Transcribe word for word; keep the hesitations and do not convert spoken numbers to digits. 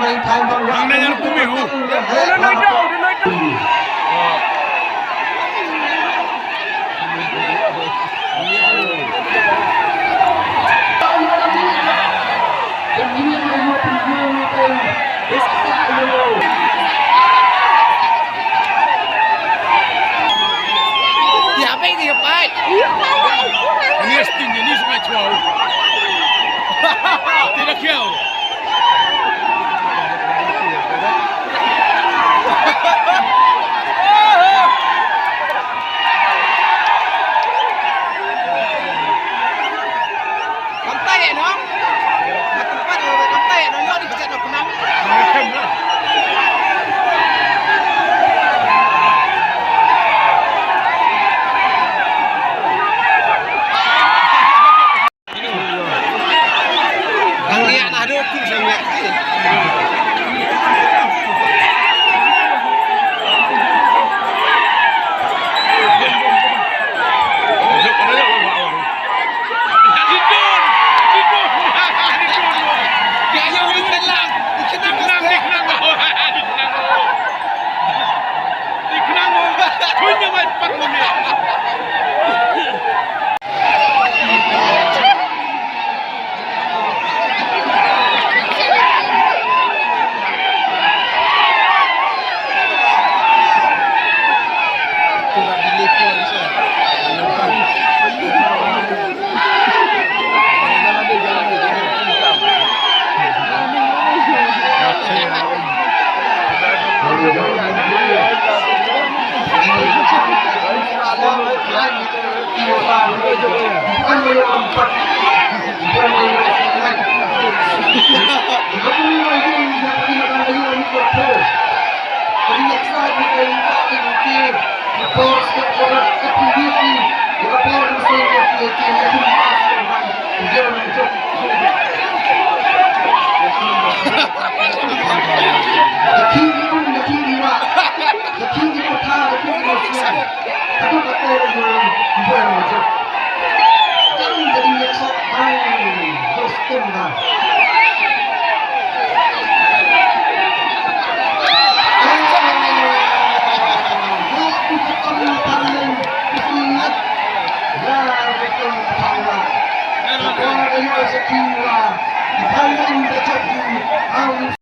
Ang nanyal kumi hu. Ïa, bai di ka pai. Ini sting ini sungai chuau. Tidak kau. Kam tai noh. Kam tai noh, ïoh di pecah noh khnang. Ang ïa na do ku sa ïa.